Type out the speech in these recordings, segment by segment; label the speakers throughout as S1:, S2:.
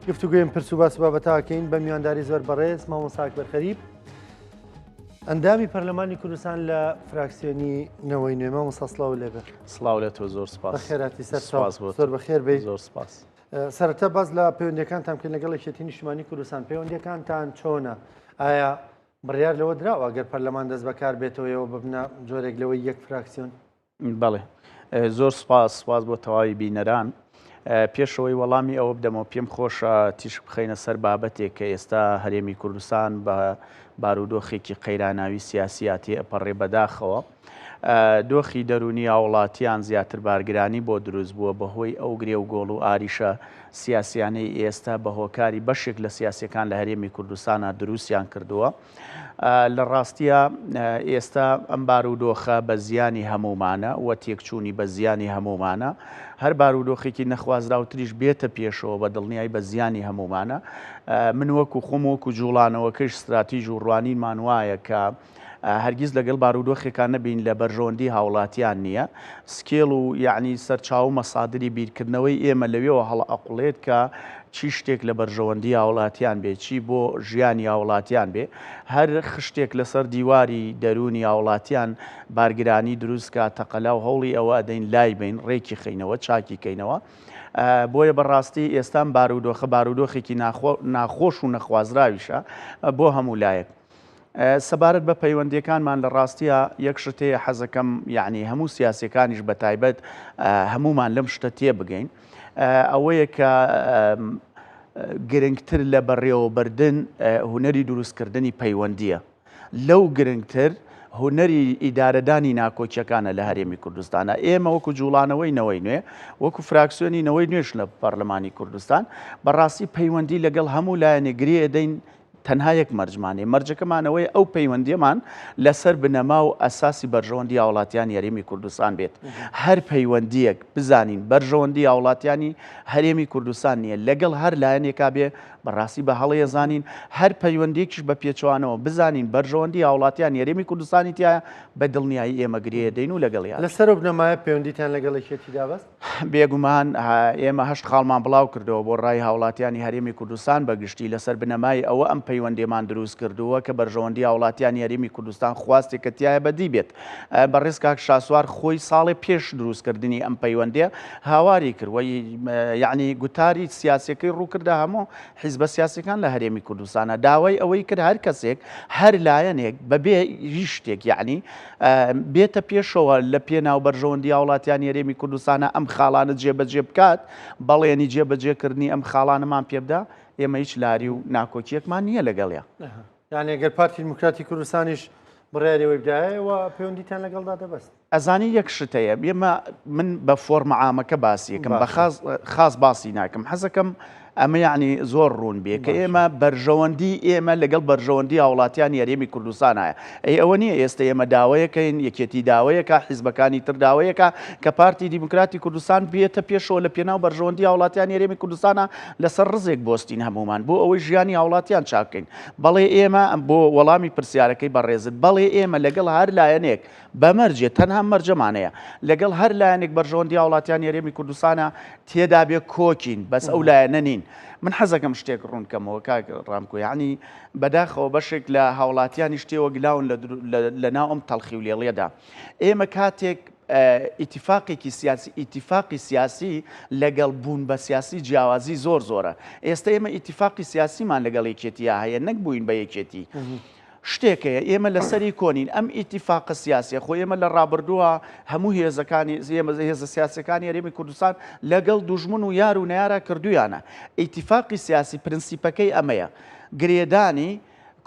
S1: گفتوگوێن پرس و باس و بابەتاکەین بە میوانداری زۆر بەڕێز مامۆستا ئەکبەر خەریب ئەندامی پەرلەمانی کوردستان لە فراکسیۆنی نەوەی نوێ. مامۆستا سڵاو لێبێ.
S2: سڵاو لە تۆ، زۆر سپاس.
S1: بەخێراتی سەر سپاس بۆ زۆر بەخێر بێی.
S2: زۆر سپاس.
S1: سەرەتا باس لە پەیوەندیەکانتان بکەین لەگەڵ یەکێتی نیشتمانی کوردستان، پەیوەندیەکانتان چۆنە؟ ئایا بڕیار لەوە دراوە گەر پەرلەمان دەست بەکار بێتەوە ئێوە ببنە جۆرێک لەوەی یەک فراکسیۆن؟
S2: بەڵێ زۆر سپاس، سپاس بۆ تەواوی بینەران. پێشەوەی وەڵامی ئەوە بدەمەوە پێم خۆشە تیشک بخەینە سەر بابەتێک کە ئێستا هەرێمی کوردستان بە بارودۆخێکی قەیراناوی سیاسیا تێئەپەڕێ بەداخەوە. دۆخی دەروونی هاوڵاتیان زیاتر بارگرانی بۆ دروست بووە بەهۆی ئەو گرێ و گۆڵ و ئاریشە سیاسیانەی ئێستا بە هۆکاری بەشێک لە سیاسیەکان لە هەرێمی کوردستانا دروستیان کردووە. لە ڕاستیا ئێستا ئەم بارودۆخە بە زیانی هەموومانە و تێکچوونی بە زیانی هەموومانە. هەر بارودۆخێکی نەخوازراوتریش بێتە پێشەوە بە دڵنیای بە زیانی هەموومانە. من وەکو خۆم وەکو جوڵانەوەکەش ستراتیژ و ڕوانینمان وایە کە هەرگیز لەگەڵ بارودۆخێکا نەبین لە بەرژەوەندی هاوڵاتیان نییە. سکێڵ و یەعنی سەرچاوە و مەسادری بیرکردنەوەی ئێمە لەوێوە هەڵئەقوڵێت کە چی شتێک لە بەرژەوەندی هاوڵاتیان بێ، چی بۆ ژیانی هاوڵاتیان بێ. هەر خشتێک لەسەر دیواری دەروونی هاوڵاتیان بارگرانی دروست کا، تەقەلا و هەوڵی ئەوە ئەدەین لای بەین، ڕێکی خەینەوە، چاکی کەینەوە. بۆیە بەڕاستی ئێستا ئەم بارودۆخە بارودۆخێکی ناخۆش و نەخوازراویشە بۆ هەموو لایەک. سەبارەت بە پەیوەندیەکانمان لە ڕاستیا یەک شت هەیە حەزەکەم یعنی هەموو سیاسەکانیش بە تایبەت هەمومان لەم شتە تێبگەین ئەوەیە کە گرنگتر لە بەڕێوەبردن هونەری دروستکردنی پەیوەندیە لەو گرنگتر هونەری ئیدارەدانی ناکۆکیەکانە لە هەرێمی کوردستانە ئێمە وەکو جوڵانەوەی نەوەی نوێ وەکو فراکسیۆنی نەوەی نوێش لە پەرلەمانی کوردستان بەڕاستی پەیوەندی لەگەڵ هەموو لایەنێک گرێ دەین تەنها یەک مەرجمان هەیە، مەرجەکەمان ئەوەیە ئەو پەیوەندییەمان لەسەر بنەما و ئەساسی بەرژەوەندی هاوڵاتیانی هەرێمی کوردستان بێت. هەر پەیوەندییەک بزانین بەرژەوەندی هاوڵاتیانی هەرێمی کوردستان نییە، لەگەڵ هەر لایەنێکا بێ بەڕاستی بە هەڵەیە زانین، هەر پەیوەندییەکیش بە پێچەوانەوە بزانین بەرژەوەندی هاوڵاتیانی هەرێمی کوردستانی تیایە، بە دڵنیایی ئێمە گرێ دەین و لەگەڵیان.
S1: لەسەر ئەو بنەمایە پەیوەندیتان لەگەڵ یەکێتیدا بەست؟
S2: بێگومان ئێمە هەشت خاڵمان بڵاو کردەوە بۆ ڕای هاوڵاتیانی هەرێمی کوردستان بە گشتی، لەسەر بنەمای ئەوە ئەم پەیوەندیەمان دروست کردووە کە بەرژەوەندی هاوڵاتیانی هەرێمی کوردستان خواستێکە تیایە بەدی بێت. بەڕێز کاک شاسوار خۆی ساڵێ پێش دروست کردنی ئەم پەیوەندیە هاواری کرد و یەعنی گوتاری سیاسیەکەی ڕوو کردە هەموو حیزبە سیاسیەکان لە هەرێمی کوردستانە داوای ئەوەی کرد هەر کەسێک هەر لایەنێک بەبێ هیچ شتێک یەعنی بێتە پێشەوە لە پێناو بەرژەوەندی هاوڵاتیانی هەرێمی کوردستانە ئەم خاڵانە جێبەجێ بکات، بەڵێنی جێبەجێکردنی ئەم خاڵانەمان پێبدا، ئێمە هیچ لاری و ناکۆکییەکمان نییە لەگەڵیان.
S1: یانی ئەگەر پارتی دیموکراتی کوردستانیش بڕیاری ئەوەی بدایە ئێوە پەیوەندیتان لەگەڵدا دەبەست؟
S2: ئەزانی یەک شت هەیە ئێمە من بە فۆرمە عامەکە باسی یەکەم بە خاس خاس باسی ناکەم حەزەکەم ئەمە یەعنی زۆر ڕوون بێ کە ئێمە بەرژەوەندی ئێمە لەگەڵ بەرژەوەندی هاوڵاتیانی هەرێمی کوردستانایە. ئەی ئەوە نییە ئێستە ئێمە داوەیەکەین، یەکێتی داوەیەکە، حیزبەکانی تر داوەیەکە کە پارتی دیموکراتی کوردستان بێتە پێشەوە لە پێناو بەرژەوەندی هاوڵاتیانی هەرێمی کوردستانە لەسەر ڕزێک بۆستین هەموومان بۆ ئەوەی ژیانی هاوڵاتیان چاک بکەین. بەڵێ ئێمە بۆ وەڵامی پرسیارەکەی بەڕێزت بەڵێ ئێمە لەگەڵ هەر لایەنێک بە مەرجێ، تەنها مەرجەمان هەیە، لەگەڵ هەر لایەنێک بەرژەوەندی هاوڵاتیانی هەرێمی کوردستانە تێدا بێ کۆکین، بەس ئەو لایەنە نین. من حەزەکەم شتێک ڕوون کەمەوە کاک ڕامکۆ، یەعنی بەداخەوە بەشێک لە هاوڵاتیانیش تێوەگلاون لە ناو ئەم تەڵخی و لێڵیەدا. ئێمە کاتێک ئیتیفاقێکی سیاسی، ئیتیفاقی سیاسی لەگەڵ بوون بە سیاسی جیاوازی زۆر زۆرە. ئێستە ئێمە ئیتیفاقی سیاسیمان لەگەڵ یەکێتییا هەیە نەک بووین بە یەکێتی. شتێک هەیە ئێمە لەسەری کۆنین، ئەم ئیتیفاقە سیاسیە، خۆ ئێمە لە ڕابردووە هەموو هێزەکانی ئێمە هێزە سیاسیەکانی هەرێمی کوردستان لەگەڵ دوژمن و یار و نەیارا کردوویانە. ئیتیفاقی سیاسی پرنسیپەکەی ئەمەیە، گرێدانی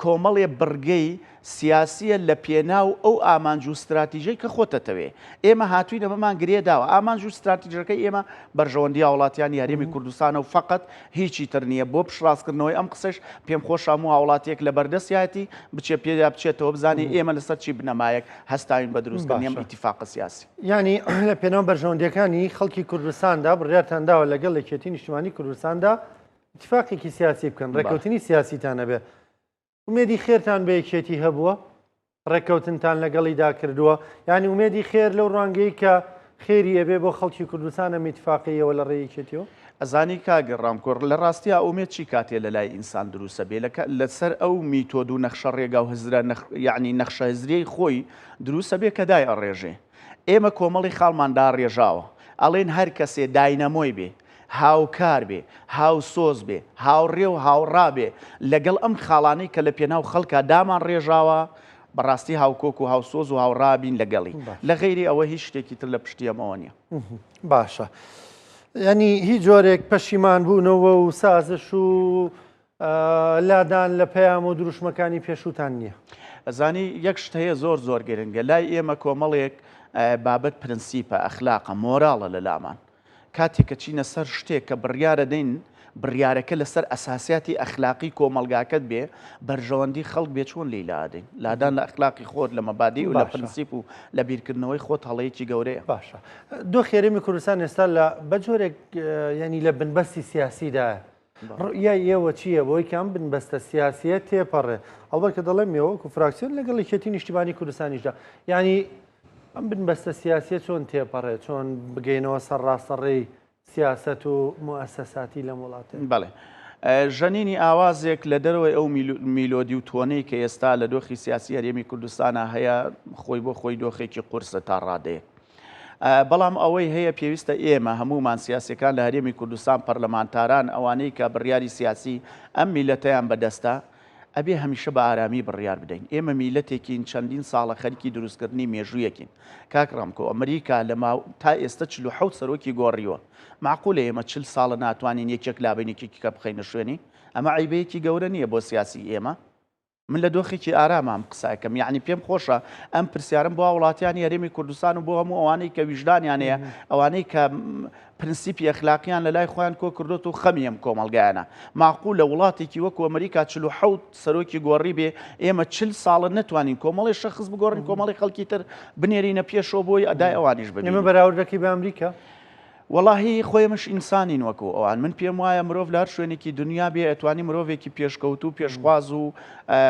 S2: کۆمەڵێ بڕگەی سیاسیە لە پێناو ئەو ئامانج و ستراتیژەی کە خۆتەتەوێ. ئێمە هاتووین ئەمەمان گرێ داوە. ئامانج و ستراتیژەکەی ئێمە بەرژەوەندی هاوڵاتیانی هەرێمی کوردستانە و فەقەت هیچی تر نییە. بۆ پشتڕاستکردنەوەی ئەم قسەش پێم خۆشە هەموو هاوڵاتییەک لە بەردەستیایەتی بچێ پێدا بچێتەوە بزانێ ئێمە لەسەر چی بنەمایەک هەستاوین بە دروستکردنی ئەم
S1: باشە.
S2: ئیتیفاقە سیاسی.
S1: یانی لە پێناو بەرژەوەندییەکانی خەڵکی کوردستاندا بڕیارتان داوە لەگەڵ یەکێتی نیشتیمانی کوردستاندا ئیتیفاقێکی سیاسی بکەن،
S2: بەڵێ.
S1: ڕێککەوتنی سیاسیتان هەبێ. ئومێدی خێرتان بە یەکێتی هەبووە؟ ڕێککەوتنتان لەگەڵیدا کردووە؟ یانی ئومێدی خێر لەو ڕوانگەی کە خێری ئەبێ بۆ خەڵکی کوردستان ئەم ئیتفاقەیەوە لە ڕێی یەکێتیەوە؟
S2: ئەزانی کاک ڕامکۆ لە ڕاستیا ئومێد چی کاتێ لە لای ئینسان دروسە بێ لە لەسەر ئەو میتۆد و نەخشە ڕێگا و هزرە یەعنی نەخشە هزریەی خۆی دروسە بێ کە دای ئەڕێژێ ئێمە کۆمەڵی خاڵمان داڕێژاوە ئەڵێن هەر کەسێ داینەمۆی بێ هاوکار بێ هاوسۆز بێ هاوڕێ و هاوڕا بێ لەگەڵ ئەم خاڵانەی کە لە پێناو خەڵکا دامان ڕێژاوە بەڕاستی هاوکۆک و هاوسۆز و هاوڕا بین لەگەڵی لە غەیری ئەوە هیچ شتێکی تر لە پشتی ئەمەوە نییە.
S1: باشە یعنی هیچ جۆرێک پەشیمان بوونەوە و سازش و لادان لە پەیام و دروشمەکانی پێشووتان نییە.
S2: ئەزانی یەک شت هەیە زۆر زۆر گرنگە لای ئێمە کۆمەڵێک بابەت پرنسیپە ئەخلاقە مۆراڵە لە لامان کاتێک کە چینە سەر شتێک کە بڕیارە دەین بڕیارەکە لەسەر ئەساسیاتی ئەخلاقی کۆمەڵگاکەت بێ بەرژەوەندی خەڵک بێ چۆن لێی لادەین لادان لە ئەخلاقی خۆت لە مەبادی و لە پرنسیپ و لە بیرکردنەوەی خۆت هەڵەیەکی گەورەیە.
S1: باشە دۆخی هەرێمی کوردستان ئێستا لە بە جۆرێک یانی لە بنبەستی سیاسیدایە ڕوئیای ئێوە چییە بۆی کە ئەم بنبەستە سیاسیە تێپەڕێ ئەڵبەت کە دەڵێم ئێوە وەکو فراکسیۆن لەگەڵ یەکێتی نیشتیمانی کوردستانیشدا یانی ئەم بنبەستە سیاسیە چۆن تێپەڕێ چۆن بگەینەوە سەر ڕاستەڕێی سیاسەت و موئەسەساتی لەم وڵاتە؟
S2: بەڵێ. ژەنینی ئاوازێک لە دەرەوەی ئەو میلۆدی و تۆنەی کە ئێستا لە دۆخی سیاسی هەرێمی کوردستانا هەیە، خۆی بۆ خۆی دۆخێکی قورسە تا ڕادەیەک. بەڵام ئەوەی هەیە پێویستە ئێمە هەموومان سیاسیەکان لە هەرێمی کوردستان، پەرلەمانتاران، ئەوانەی کە بڕیاری سیاسی ئەم میللەتەیان بەدەستە، ئەبێ هەمیشە بە ئارامی بڕیار بدەین. ئێمە میللەتێکین چەندین ساڵە خەریکی دروستکردنی مێژوویەکین. کاک ڕامکۆ، ئەمریکا لە ماو تا ئێستە 47 سەرۆکی گۆڕیوە. مەعقولە ئێمە 40 ساڵە ناتوانین یەکێک لابەین یەکێکی کە بخەینە شوێنی؟ ئەمە عەیبەیەکی گەورە نییە بۆ سیاسی ئێمە؟ من لە دۆخێکی ئارامە ئەم قسە ئەکەم، یەعنی پێم خۆشە ئەم پرسیارم بۆ هاوڵاتیانی هەرێمی کوردستان و بۆ هەموو ئەوانەی کە ویژدانیان هەیە، ئەوانەی کە پرنسیپی ئەخلاقیان لە لای خۆیان کۆ کردۆتەوە و خەمی ئەم کۆمەڵگایانە. مەعقولە وڵاتێکی وەکو ئەمریکا 47 سەرۆکی گۆڕی بێ، ئێمە 40 ساڵە نەتوانین کۆمەڵێ شەخس بگۆڕین، کۆمەڵی خەڵکی تر بنێرینە پێشەوە بۆی ئەدای ئەوانیش
S1: ببینین. ئێمە بەراورد دەکەی بە ئەمریکا؟
S2: وەڵاهی خۆ ئێمەش ئینسانین وەکو ئەوان من پێم وایە مرۆڤ لە هەر شوێنێکی دنیا بێ ئەتوانی مرۆڤێکی پێشکەوتوو پێشخواز و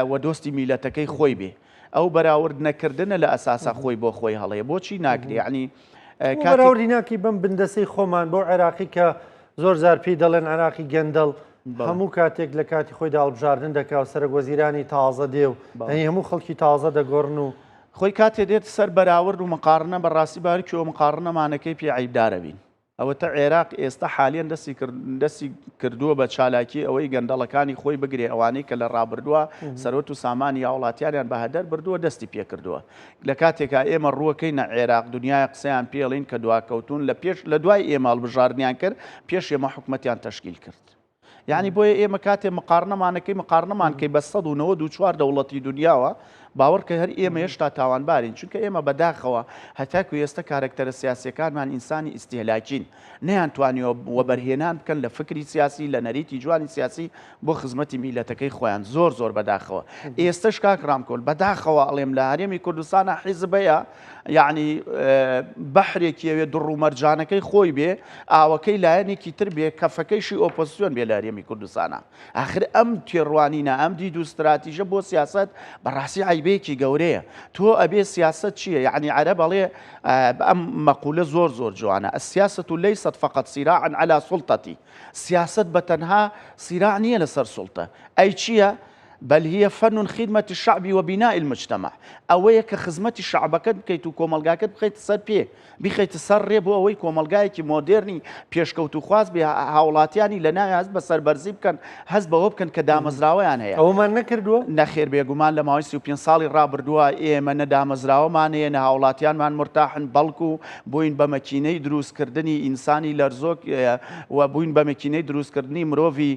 S2: وە دۆستی میلەتەکەی خۆی بێ ئەو بەراورد نەکردنە لە ئەساسا خۆی بۆ خۆی هەڵەیە بۆچی ناکرێ یعنی
S1: کاروری ناکی بەم بندەسەی خۆمان بۆ عێراقی کە زۆر زار پێی دەڵێن عێراقی گەندەڵ هەموو کاتێک لە کاتی خۆی هەڵبژاردن دەکا و سەرەک وەزیرانی تازە دێ و هەموو خەڵکی تازە دەگۆڕن و
S2: خۆی کاتێ دێت سەر بەراورد و مقاڕنە بە ڕاستی بە هەرکوێوە مقاڕنەمانەکەی پێ عەیبدارە بین. ئەوەتە عێراق ئێستا حالیەن دەستی کرد دەستی کردووە بە چالاکی ئەوەی گەندەڵەکانی خۆی بگرێ ئەوانەی کە لە ڕابردووە سەرۆت و سامانی هاوڵاتیانیان بە هەدەر بردووە دەستی پێ کردووە. لە کاتێکا ئێمە ڕووەکەینە عێراق دنیایە قسەیان پێڵین کە دواکەوتوون لە پێش لە دوای ئێمە هەڵبژاردنیان کرد پێش ئێمە حکومەتیان تەشکیل کرد. یانی بۆیە ئێمە کاتێ مقاڕنەمانەکەی مقاڕنەمان کەی بە 194 دەوڵەتی دنیاوە باوەڕ کە هەر ئێمە هێشتا تاوانبارین چونکە ئێمە بەداخەوە هەتاکو ئێستا کارەکتەرە سیاسیەکانمان ئینسانی ئیستیهلاکین نەیانتوانیوە وەبەرهێنان بکەن لە فکری سیاسی لە نەریتی جوانی سیاسی بۆ خزمەتی میلەتەکەی خۆیان زۆر زۆر بەداخەوە ئێستش کاک ڕامکۆل بەداخەوە ئەڵێم لە هەرێمی کوردستانە حیزب هەیە یەعنی بەحرێکی ئەوێ دڕ و مەرجانەکەی خۆی بێ، ئاوەکەی لایەنێکی تر بێ، کەفەکەیشی ئۆپۆزسیۆن بێ لە هەرێمی کوردستانا. ئاخر ئەم تێڕوانینە، ئەم دید و ستراتیژە بۆ سیاسەت بەڕاستی عەیبەیەکی گەورەیە. تۆ ئەبێ سیاسەت چییە؟ یەعنی عەرەب ئەڵێ ئەم مەقولە زۆر زۆر جوانە، السیاسە لیست فقط صراعا علی سلطە، سیاسەت بە تەنها صراع نییە لەسەر سوڵتە. ئەی چییە؟ بل هی فن خدمە الشعب و بناء المجتمع، ئەوەیە کە خزمەتی شەعبەکەت بکەیت و کۆمەڵگاکەت بخەیتە سەر پێ، بیخەیتە سەر ڕێ بۆ ئەوەی کۆمەڵگایەکی مۆدێرنی پێشکەوتووخواز بێ، هاوڵاتیانی لە ناوی هەست بە سەربەرزی بکەن، هەست بەوە بکەن کە دامەزراوەیان هەیە.
S1: ئەوەمان نەکردووە؟
S2: نەخێر بێگومان لە ماوەی 35 ساڵی ڕابردووە ئێمە نە دامەزراوەمان هەیە نە هاوڵاتیانمان مورتاحن، بەڵکو بووین بە مەکینەی دروستکردنی ئینسانی لەرزۆک و بووین بە مەکینەی دروستکردنی مرۆڤی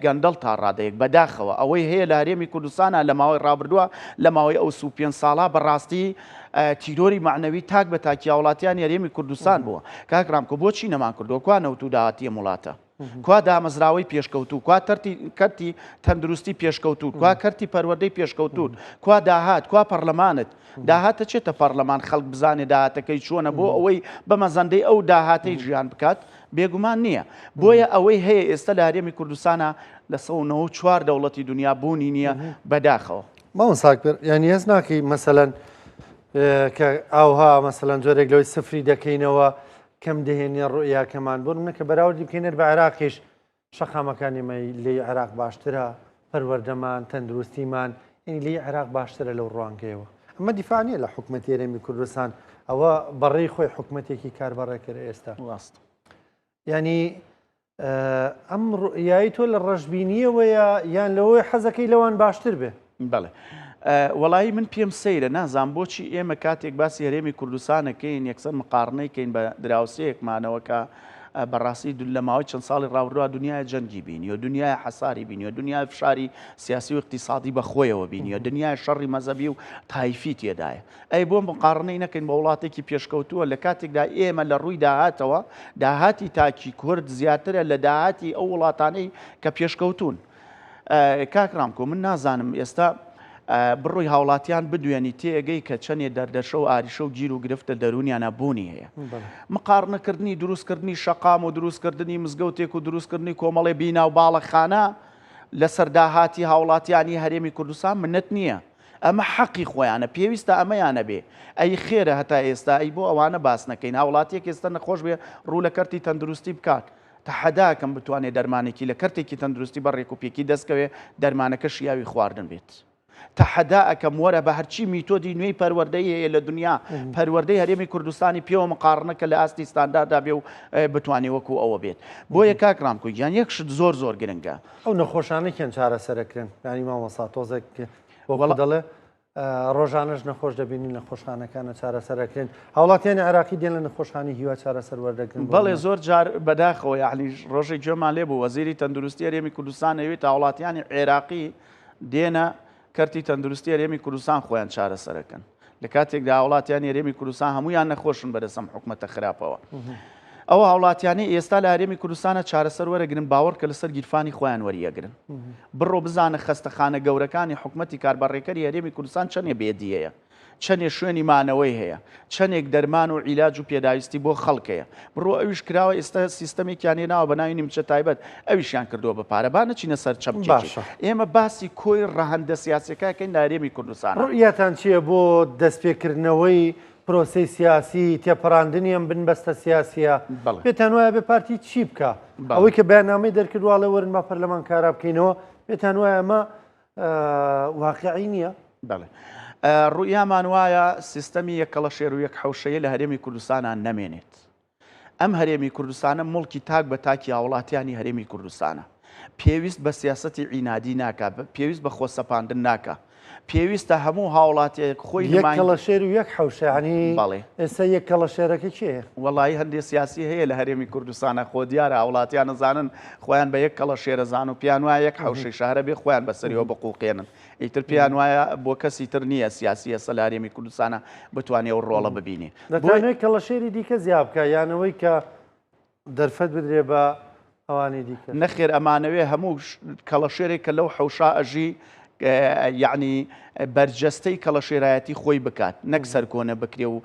S2: گەندەڵ تا ڕادەیەک بەداخەوە ئەوەی هەیە لە هەرێمی کوردستانا لە ماوەی ڕابردووە لە ماوەی ئەو 35 ساڵە بەڕاستی تیرۆری مەعنەوی تاک بە تاکی هاوڵاتیانی هەرێمی کوردستان بووە کاک ڕامکۆ بۆچی نەمان کردووە کوا نەوت و داهاتی ئەم وڵاتە کوا دامەزراوەی پێشکەوتوو کوا تەرتی کەرتی تەندروستی پێشکەوتوو کوا کەرتی پەروەردەی پێشکەوتوو کوا داهات کوا پەرلەمانت داهاتە چێتە پەرلەمان خەڵک بزانێ داهاتەکەی چۆنە بۆ ئەوەی بە مەزەندەی ئەو داهاتەی ژیان بکات بێگومان نییە. بۆیە ئەوەی هەیە ئێستا لە هەرێمی کوردستانا لە 194 دەوڵەتی دنیا بوونی نییە بەداخەوە.
S1: مامۆستا ئەکبەر یانی هەست ناکەی مەسەلەن کە ئاوها مەسەلەن جۆرێک لەوەی سفری دەکەینەوە. کەم دەهێنێ ڕوئیاکەمان بۆ نمونە کە بەراوردی بکەین هەر بە عێراقیش شەقامەکانی ئێمە لێی عێراق باشترە، پەروەردەمان، تەندروستیمان، یانی لێی عێراق باشترە لەو ڕوانگەیەوە. ئەمە دیفاع نییە لە حکومەتی هەرێمی کوردستان، ئەوە بەڕێی خۆی حکومەتێکی کاربەڕێکەرە ئێستا.
S2: ڕاستە.
S1: یانی ئەم ڕوئیای تۆ لە ڕەشبینییەوەیە یان لەوەی حەزەکەی لەوان باشتر بێ؟
S2: بەڵێ. وەڵایی من پێم سەیرە نازانم بۆچی ئێمە کاتێک باسی هەرێمی کوردستانەکەین یەکسەر مقاڕنەی کەین بە دراوسێیەکمانەوە کە بەڕاستی لە ماوەی چەند ساڵی ڕابردووە دنیای جەنگی بینیوە، دنیای حەساری بینیوە، دنیای فشاری سیاسی و اقتصادی بە خۆیەوە بینیوە، دنیای شەڕی مەزەبی و تایفی تێدایە. ئەی بۆ مقاڕنەی نەکەین بە وڵاتێکی پێشکەوتووە لە کاتێکدا ئێمە لە ڕووی داهاتەوە داهاتی تاکی کورد زیاترە لە داهاتی ئەو وڵاتانەی کە پێشکەوتوون. کاک ڕامکۆ من نازانم ئێستا بڕۆی هاوڵاتیان بدوێنی تێگەی کە چەندێ دەردەشە و ئاریشە و گیر و گرفت لە دەروونیانە بوونی هەیە. مقاڕنەکردنی دروستکردنی شەقام و دروستکردنی مزگەوتێک و دروستکردنی کۆمەڵێ بینا و باڵەخانە لەسەر داهاتی هاوڵاتیانی هەرێمی کوردستان منەت نییە. ئەمە حەقی خۆیانە پێویستە ئەمەیانە بێ ئەی خێرە هەتا ئێستا ئەی بۆ ئەوانە باس نەکەین هاوڵاتیەک ئێستا نەخۆش بێ ڕوو لە کەرتی تەندروستی بکات تەحەداکەم بتوانێ دەرمانێکی لە کەرتێکی تەندروستی بە ڕێک و پێکی دەست کەوێ دەرمانەکە شیاوی خواردن بێت. تەحەدا ئەکەم وەرە بە هەرچی میتۆدی نوێی پەروەردەی هەیە لە دنیا پەروەردەی هەرێمی کوردستانی پێوە مقاڕنە کە لە ئاستی ستانداردا بێ و بتوانێ وەکو ئەوە بێت. بۆیە کاک ڕامکۆ گیان یەک شت زۆر زۆر گرنگە.
S1: ئەو نەخۆشانە کێن چارەسەرەکرێن؟ یانی مامۆستا تۆزێک وەکو دەڵێ ڕۆژانەش نەخۆش دەبینین نەخۆشخانەکانە چارەسەر ئەکرێن هاوڵاتیانی عێراقی دێن لە نەخۆشخانەی هیوا چارەسەر وەردەگرن
S2: بەڵێ زۆر جار بەداخەوە یعنی ڕۆژێک گوێمان لێ بوو وەزیری تەندروستی هەرێمی کوردستان ئەوێت هاوڵاتیانی عێراقی دێنە کەرتی تەندروستی هەرێمی کوردستان خۆیان چارەسەرەکەن لە کاتێکدا هاوڵاتیانی هەرێمی کوردستان هەمویان نەخۆشن بەدەسەم حکومەتە خراپەوە. ئەو هاوڵاتیانەی ئێستا لە هەرێمی کوردستانە چارەسەر وەرەگرن باوەڕ کە لەسەر گیرفانی خۆیان وەریەگرن. بڕۆ بزانە خەستەخانە گەورەکانی حکومەتی کاربەڕێکەری هەرێمی کوردستان چەندێ بێدیەیە، چەندێ شوێنی مانەوەی هەیە، چەندێک دەرمان و عیلاج و پێداویستی بۆ خەڵک هەیە. بڕۆ ئەویش کراوە ئێستا سیستەمێکیان هێناوە بە ناوی نیمچە تایبەت ئەویشیان کردووە بە پارە. با نەچینە سەر چەمکێکی.
S1: باشە.
S2: ئێمە باسی کۆی ڕەهەندە سیاسیەکە ئەکەین لە هەرێمی کوردستانا.
S1: ڕوئیاتان چییە بۆ دەستپێکردنەوەی پرۆسەی سیاسی، تێپەڕاندنی ئەم بنبەستە سیاسییە، پێتان وایە بێ پارتی چی بکا؟ ئەوەی کە بەیاننامەی دەرکرد واڵێ وەرن با پەرلەمان کارا بکەینەوە، پێتان وایە ئەمە واقعی نییە؟
S2: بەڵێ. ڕوئیامان وایە سیستەمی یەک کەڵەشێر و یەک حەوشەیە لە هەرێمی کوردستانا نەمێنێت. ئەم هەرێمی کوردستانە موڵکی تاک بە تاکی هاوڵاتیانی هەرێمی کوردستانە. پێویست بە سیاسەتی عینادی ناکا، پێویست بە خۆسەپاندن ناکا. پێویستە هەموو هاوڵاتیەک خۆی
S1: یەک کەڵەشێر و یەک حەوشە یانی
S2: بەڵێ.
S1: ئێستا یەک کەڵەشێرەکە کێیە؟
S2: وەڵایی هەندێ سیاسی هەیە لە هەرێمی کوردستانا خۆ دیارە هاوڵاتیان ئەزانن خۆیان بە یەک کەڵەشێر ئەزان و پێیان وایە یەک حەوشەیشە هەرە بێ خۆیان بەسەریەوە بقوقێنن. ئیتر پێیان وایە بۆ کەسی تر نییە سیاسی ئێستا لە هەرێمی کوردستانە بتوانێ ئەو ڕۆڵە ببینێ.
S1: دەتوانێت کەڵەشێری دیکە زیا بکە یان ئەوەی کە دەرفەت بدرێ بە ئەوانی دیکە؟
S2: نەخێر ئەمانەوێ هەموو کەڵەشێرێک کە لەو حەوشا ئەژی یعنی بەرجەستەی کەڵەشێرایەتی خۆی بکات نەک سەرکۆنە بکرێ و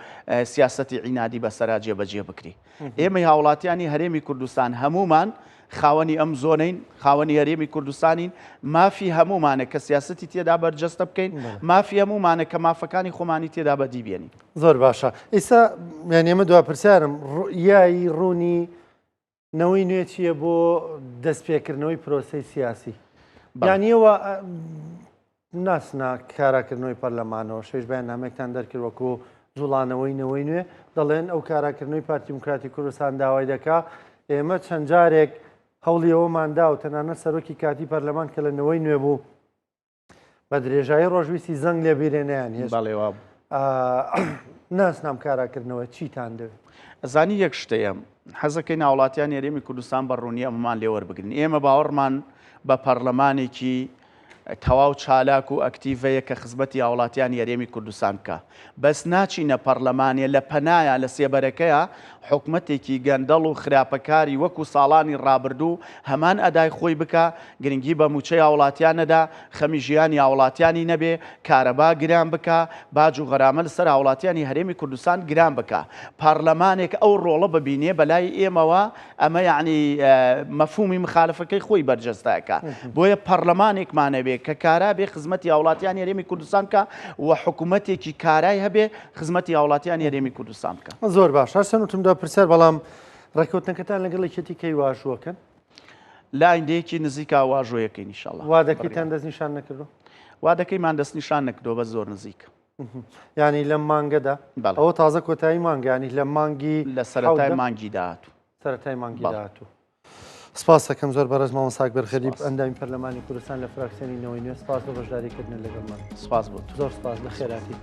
S2: سیاسەتی عینادی بەسەرا جێبەجێ بکرێ. ئێمەی هاوڵاتیانی هەرێمی کوردستان هەموومان خاوەنی ئەم زۆنەین، خاوەنی هەرێمی کوردستانین، مافی هەموومانە کە سیاسەتی تێدا بەرجەستە بکەین، مافی هەموومانە کە مافەکانی خۆمانی تێدا بەدی بێنین.
S1: زۆر باشە ئیستا یانی ئەمە دوا پرسیارم ڕوئیای ڕوونی نەوەی نوێ چییە بۆ دەستپێکردنەوەی پرۆسەی سیاسی؟ یانیەوە ناچنە کاراکردنەوەی پەرلەمانەوە، شەویش بەیاننامەیەکتان دەرکرد وەکو جوڵانەوەی نەوەی نوێ، دەڵێن ئەو کاراکردنەوەی پارتی دیموکراتی کوردستان داوای دەکا، ئێمە چەند جارێک هەوڵی ئەوەمان دا و تەنانەت سەرۆکی کاتی پەرلەمان کە لە نەوەی نوێ بوو بە درێژایی ڕۆژ ویستی زەنگ لێ بیرێ نەیانهێشت.
S2: بەڵێ وا بوو.
S1: ناسنام کاراکردنەوە چیتان دەوێت؟
S2: ئەزانی یەک شتەیە حەزەکەین هاوڵاتیانی هەرێمی کوردستان بە ڕوونی ئەمەمان لێ وەربگرن ئێمە باوەڕمان بە پەرلەمانێکی تەواو چالاک و ئەکتیڤەیە کە خزمەتی هاوڵاتیانی هەرێمی کوردستان بکا بەس ناچینە پەڕلەمانێ لە پەنایا لە سێبەرەکەیا حکومەتێکی گەندەڵ و خراپەکاری وەکو ساڵانی ڕابردوو هەمان ئەدای خۆی بکا گرنگی بە موچەی هاوڵاتیان نەدا خەمی ژیانی هاوڵاتیانی نەبێ کارەبا گران بکا باج و غەرامە لەسەر هاوڵاتیانی هەرێمی کوردستان گران بکا پارلەمانێک ئەو ڕۆڵە ببینێ بەلای ئێمەوە ئەمە یەعنی مەفهومی مخالفەکەی خۆی بەرجەستە ئەکا. بۆیە پەڕلەمانێکمان ئەبێ. هەبێ کە کارا بێ خزمەتی هاوڵاتیانی هەرێمی کوردستان بکا و حکوومەتێکی کارای هەبێ خزمەتی هاوڵاتیانی هەرێمی کوردستان بکا.
S1: زۆر باش هەرچەند وتم دوا پرسیار بەڵام ڕێککەوتنەکەتان لەگەڵ یەکێتی کەی واژووەکەن؟
S2: لە ئایندەیەکی نزیکا واژۆیەکەین ئیشەڵا.
S1: وادەکەیتان دەستنیشان نەکردووە؟
S2: وادەکەیمان دەستنیشان نەکردووە بەس زۆر نزیکە.
S1: یانی لەم مانگەدا؟
S2: بەڵێ.
S1: ئەوە تازە کۆتایی مانگە یانی لە مانگی
S2: لە سەرەتای مانگی داهاتوو.
S1: سەرەتای مانگی داهاتوو. سپاس دەکەم زۆر بەڕێز مامۆستا ئەکبەر غەریب ئەندامی پەرلەمانی کوردستان لە فراکسیۆنی نەوەی نوێ سپاس بۆ بەشداریکردن لەگەڵمان.
S2: سپاس بۆ تۆ.
S1: زۆر سپاس بەخێرهاتی.